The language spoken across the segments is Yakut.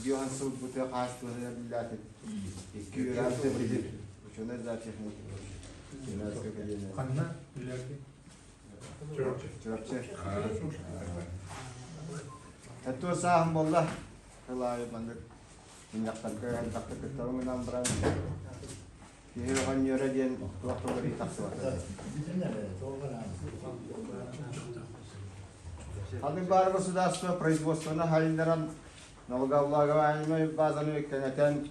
Биохан сыл бу тыа хаһаайыстыбатыгар биллээтин. Икки үөрэхтэ билим, учуонай зоотехник. Финансовая академия. Ханна үлэлээти? Чурапчы. Чурапчы. Тату сааһым буолла. Сыл аайы маннык мунньахтарга элбэхтик кыттабын гынан баран киһи оҕонньоро диэн туох да тахсыбата. Ханнык баар государство производствоны хайыннаран налогооблагаемай базаны кэҥэтэн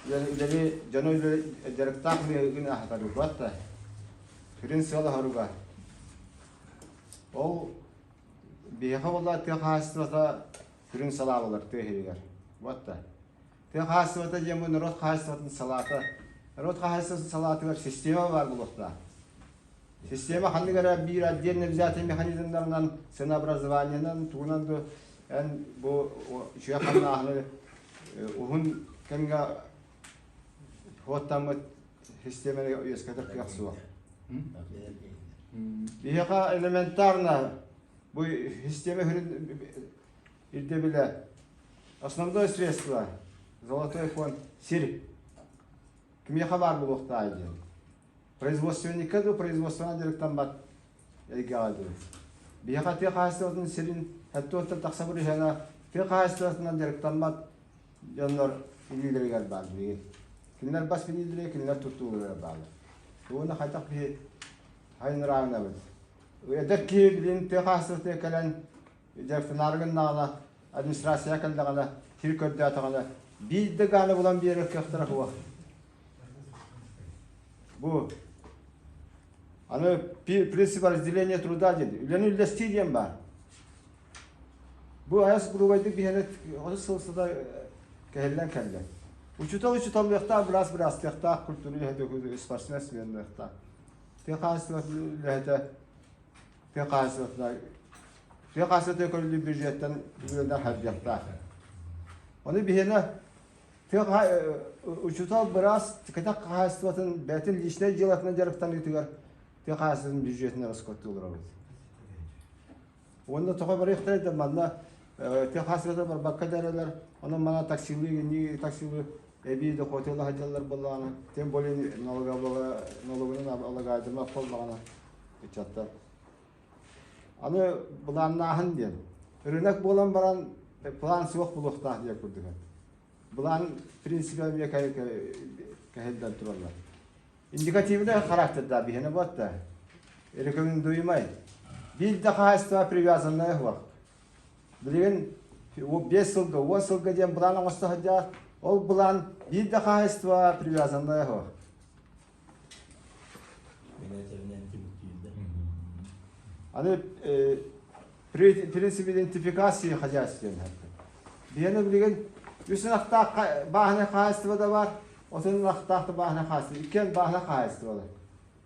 үлэни дьону дьарыктаах миэгин аһатарыгар да сүрүн сыала соруга. Ол биһиэхэ буолла тыа хаһаайыстыбата сүрүн салаа буолар тыа иһигэр. Вот да. Тыа хаһаайыстыбата диэн бу норуот хаһаайыстыбатын салаата. Норуот хаһаайыстыбатын салаатыгар система баар буолуохтаах. Система ханнык эрэ биир отдельно взятый механизмнарынан, ценообразованиенан, тугунан да эн бу үчүгэй хамнааһыны уһун кэмҥэ хуоттаммыт систиэмэни үөскэтэр кыах суох. Биһиэхэ элементарно бу систиэмэ сүрүн ирдэбилэ основное средство золотой фонд сир кимиэхэ баар буолуохтаах диэн. Производственникка дуу, производствоҕа дьарыктаммат эйгэҕэ дуу. Биһиэхэ тыа хаһаайыстыбатын сирин хэттуоттан тахса бырыһыана тыа хаһаайыстыбатынан дьарыктаммат дьоннор илиилэригэр баар билигин. Кинилэр бас билиилэригэр, кинилэр туттууларыгар бааллар. Уонна хайдах биһи хайынраанабыт. Эдэр киһи билигин тыа хаһаайыстыбатыгар кэлэн дьарыктанаары гыннаҕына, администрация кэллэҕинэ, сир көрдөөтөҕүнэ, биир да гааны булан биэрэр кыахтара суох. Бу аны принцип разделения труда диэн үлэни үллэстии диэн баар. Бу айас грубайдык биһэни 30 сыл устата кэһиллэн кэллэ. Учуутал учууталлыахтаах, быраас быраастыахтаах, культура үлэһитэ спортсмен спортсменныахтаах. Тыа хаһаайыстыбатын үлэһитэ тыа хаһаайыстыбатына тыа хаһаайыстыбатыгар көрүллүү бюджеттан үлэнэн хайдыахтаах. Ону биһиэнэ Тыа учуутал быраас кэтэх хаһаайыстыбатын бэйэтин личнэй дьыалатынан дьарыктаныытыгар тыа хаһаайыстыбатын бюджетинэн расходтуу олоробут. Уонна тоҕо барыахтарай да манна тыа хаһаайыстыбата барбакка да эрэлэр, онон манна таксилыы, иннии таксилыы эбии дохуоту ыла сылдьаллар буоллаҕына, тем более налогынан алагаайдаммат буоллаҕына ыччаттар. Аны былааннааһын диэн. Рынок буолан баран план суох буолуохтаах диэн курдук. Былаан принципа эмиэ кэһиллэн тураллар. Индикативный характердаах биһиэнэ буолта. Рекомендуемай. Биир да хаһаайыстыба привязанная суох. Билигин 5 сылга, 10 сылга диэн былаан оҥосто сылдьар. Ол былаан биир да хаһаайыстыба привязанная суох. Аны принцип идентификации хозяйства диэн Биһиэнэ билигин үс ынахтаах бааһынай хаһаайыстыба да бар, отун ынахтаах да бааһынай хаһаайыстыба, иккиэн бааһынай хаһаайыстыбалар.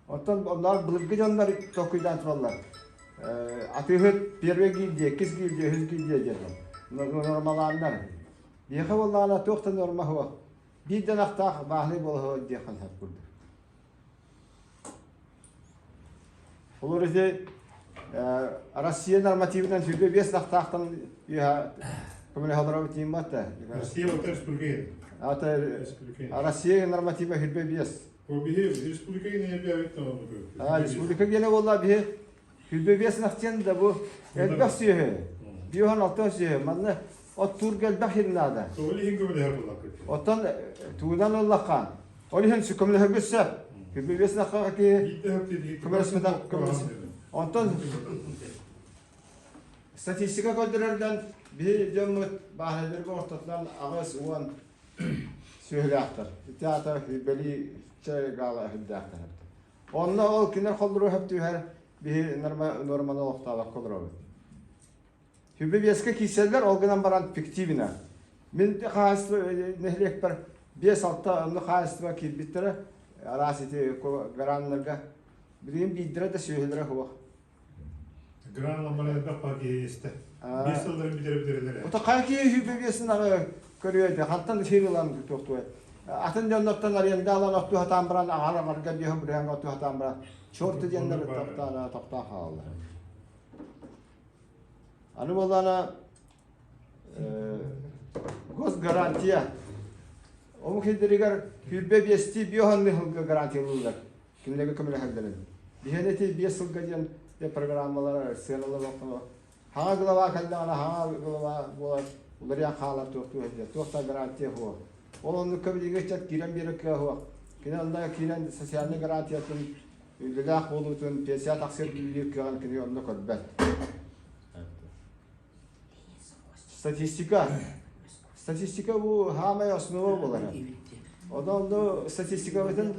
Оттон онноор былыргы дьоннор толкуйдаан тураллар. Атыыһыт первый гильдия, иккис гильдия, үһүс гильдия диэн. Нормалааннар. Биһиэхэ буоллаҕына туох да норма суох. Биир да ынахтаах бааһынай буола диэххэ сөп курдук. Олор ити Россия нормативынан 25 ынахтаахтан үөһэ көмөлөһө тиийбэт да. Россия вот республика. Ата Россия норматива 25. Биһи республика не объявит А республика гене буолла биһи 25 ынахтен да бу элбэх сүөһү. Биохан алтан сүөһү. Манна оттуурга элбэх сир наада. Ол иһин көмөлөһөр буоллахпыт. Оттон тугунан ыллахха, ол иһин көмөлөһөргө сөп. Күбүбүс киһи көмөлөспөтөх Онтон статистика көрдөрөрдөн биһи дьоммут бааһынайдарга ортотунан 80 сүөһүлээхтэр. Ити аата бэлии чэ гаала үрдээхтэр. Онно ол кинилэр холлоруо сөп түһэр биһи норманы олохтообокко олоробут. Сүбэ биэскэ киирсэллэр, ол гынан баран фиктивно. Мин хаһаайыстыба нэһилиэкпэр биэс-алта онно хаһаайыстыба киирбиттэрэ, араас ити граннарга. Билигин биирдэрэ да сүөһүлэрэ суох. Гран ламмара элбэх баар киһи истэ. Биэс сылларын бүтэрэ бүтэрэлэр. Ото хайа киһи сүбэ биэсин аҕы көрүө этэ, хантан сир ылан туохтуой. Атын дьоннортон аренда ылан оттуу сатаан баран, аҕар аҕарга биэһин бырыһаҥҥа оттуу сатаан баран, чорт диэннэр тохтоон тохтоон хаалаллар. Аны буоллаҕына. Госгарантия. Омук сирдэригэр 25-ти биоһанны сылга гарантиялыыллар. Кинилэргэ көмөлөһөллөрүн. Биһиэнэ ити 5 сылга диэн программалар, сыаналар олохтоно. Хаҥа глава кэллэҕинэ хаҥа глава буолар, уларыйан хаалар туох туох диэн. Туох да гарантия суох. Ол оннукка билиҥҥи ыччат киирэн биэрэр кыаҕа суох. Кини онно киирэн социальнай гарантиятын, үлэлээх буолуутун, пенсия тахсыар үлэлиир кыаҕын кини онно көрбөт. Статистика. Статистика бу хаамай основа буолар. Онон онно статистикабытын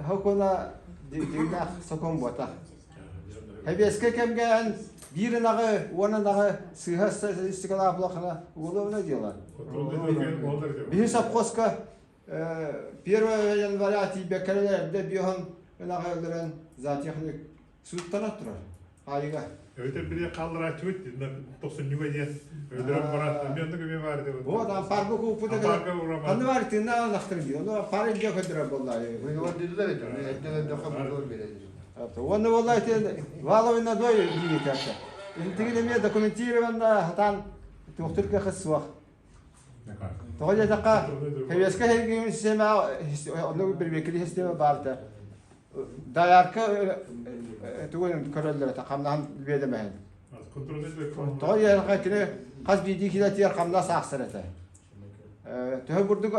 хокуна дьиҥнээх сокуон буотах. Хэбиэскэ кэмгэ биир ынаҕы, уон ынаҕы сыыһа статистикалаах булахына уголовное дело. Биһи совхозка 1 января тиийбэккэ эрдэ биоһон ынаҕы өлөрөн зоотехник сууттана турар. Хаайыга. Эбэтэр били хаалларааччыбыт тохсунньуга диэн өлөрөн баран эмиэ оннук эмиэ баар диэн. Вот ампарга кууппута Ханны бар тыыннаах ынахтар дии. Ону пара илдьэ көдөрөр буоллаа. Выговордилар это, эрдэ буолуор береді. Уонна буолла ити валовый надой диэки Интигин эмиэ документированно хатан туохтур кыахы суох. Тоҕо диэтэххэ, Хэвиэскэ хергиин система оннук бирбиэккили система баар этэ. Доярка тугун көрөллөр этэ, хамнаһын биэдэмэһин. Тоҕо диэтэххэ, кини хас биирдии килэтигэр хамнас аахсар этэ. Төһө бурдук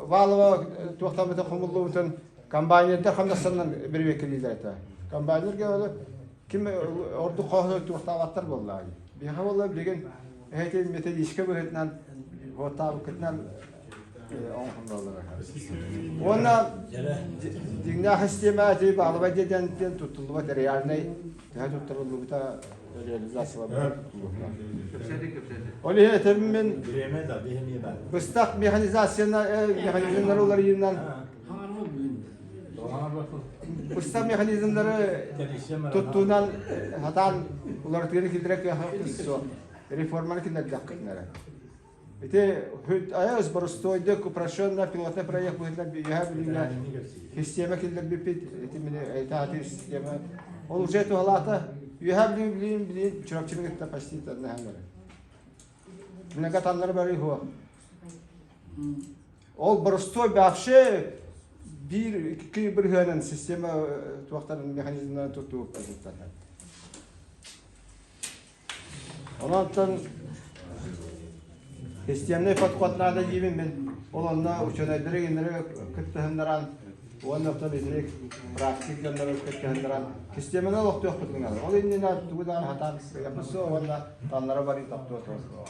Валова туохтаммытын хомуллубутун комбайнердар хамнастанан бирбиэккилиилэр этэ. Комбайнерга ким ордук хоһу туохтаабаттар буоллаҕа. Биһиэхэ буолла билигин эһэтин методическай быһыытынан уоттаабыккытынан оҥоһуллаллара. Уонна дьиҥнээх систиэмэ ити баалабай диэн диэн туттуллубат реальнай төһө туттарыллыбыта реализацияларбыта туттуллубута. Ол иһин этэрим мин быстах механизацияны механизмнары уларыйыынан Быстах механизмнары туттуунан сатаан уларытыыны киллэрэ кыахах суох. Реформаны киллэрдэххитинэ. Ити айас боростуойдук упрощенная пилотный проект быһыытынан үөһээ Бүлүүгэ система киллэрбиппит. Ити мини этааты система. Ол уже туһалаата. Үөһээ Бүлүү билиин билиин Чурапчыны кытта почти таннаһан барар. Кинилэргэ таннары барыы суох. Ол боростуой вообще биир икки бырыһыанын система туохтарын механизмнарын туттубуппар Онон системный подход надо диибин мин. Ол онно ученайдары кинилэри кыттыһыннаран уонна оттон итини практик дьоннору кыттыһыннаран системаны олохтуохпутун наада. Ол иннинэ тугу даҕаны хатаан суох уонна таннара барыы тохтуо суох.